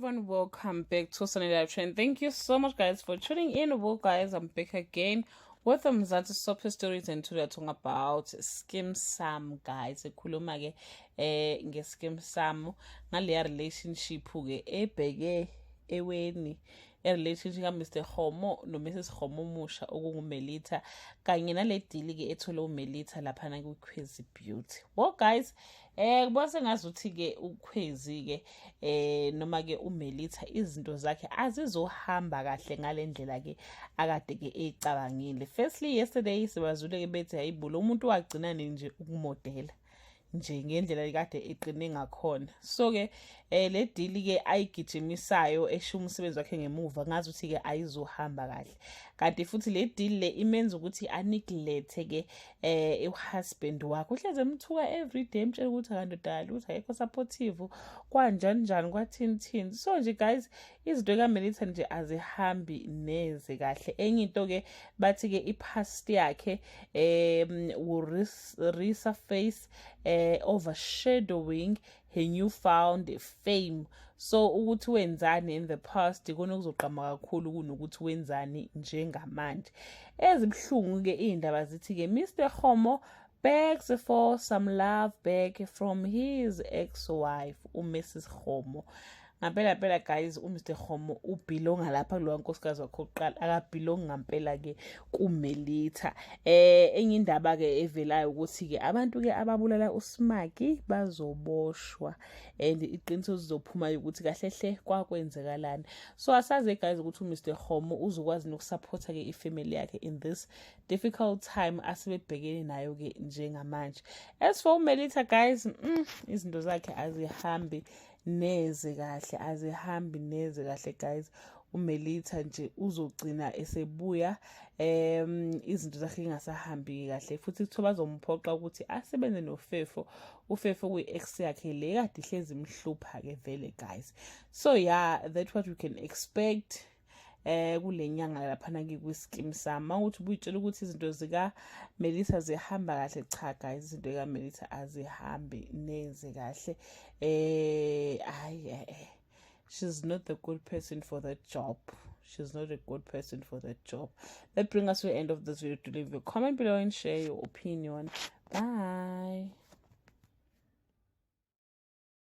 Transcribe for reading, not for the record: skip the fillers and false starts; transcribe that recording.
Everyone, welcome back to Sunny Live Trend. Thank you so much, guys, for tuning in. Well, guys, I'm back again with the Mzansi Soap Stories, and today we're talking about Skeem Saam, guys. Ekhuluma ke nge-Skeem Saam, ngaleya relationship ke ebheke eweni, e-relationship ka-Mr Kgomo no-Mrs Kgomo omusha okunguMelita, kanye nale deal ke ethole uMelita laphana kwiKhwezi Beauty. Well, guys, kuba sengazuthi ke uKhwezi ke noma ke uMelita, izinto zakhe azizohamba kahle ngalendlela ke akade ke ecabangile. Firstly, yesterday sibazule ke bethi, hayibo, lo muntu wagcina nje ukumodela nje ngendlela kade eqine ngakhona. So ke le deal ke ayigijimisayo, esho umsebenzi wakhe ngemuva, ngazi ukuthi ke ayizohamba kahle. Kanti futhi le deal le imenza ukuthi aneglect ke uhusband wakhe, uhleze emthuka every day, emtshela ukuthi akandodala, ukuthi akekho supportive, kwanjani njani, kwathini thini. So nje, guys, izinto kaMelita nje azihambi neze kahle. Enye into ke, bathi ke ipast yakhe will resurface, overshadowing her newfound fame. So ukuthi wenzani in the past ikona okuzoqhama kakhulu kunokuthi wenzani njengamanje. Ezibuhlungu ke iy'ndaba zithi ke Mr Kgomo begs for some love back from his ex-wife, uMrs Kgomo. Ngampela mpela, guys, uMr Kgomo ubelonga lapha kulowa nkosikazi wakhe okuqala, akabelongi ngampela ke kuMelitha. Enye indaba ke evelayo ukuthi ke abantu ke ababulala uSmaki bazoboshwa and iqiniso lizophuma ukuthi kahle hle kwakwenzekalani. So asazi, guys, ukuthi uMr Kgomo uzokwazi nokusupporta ke ifamily yakhe in this difficult time asebebhekene nayo ke njengamanje. As for uMelitha, guys, izinto zakhe azihambi neze kahle, azihambi neze kahle, guys. UMelitha nje uzogcina esebuya izinto zakhe ingasahambi kahle, futhi kuthiwa bazomphoqa ukuthi asebenze noFefo, uFefo kuyi-ex yakhe le kade ihlezi imhlupha-ke vele, guys. So yeah, that's what we can expect kule nyanga laphana ke kwi-Skeem Saam. Mawuthi ubuyitshela ukuthi izinto zika Melissa zihamba kahle, cha, guys, izinto zika Melissa azihambi neze kahle. Hayi, she's not the good person for that job. She's not a good person for that job. That brings us to the end of this video. To leave your comment below and share your opinion. Bye.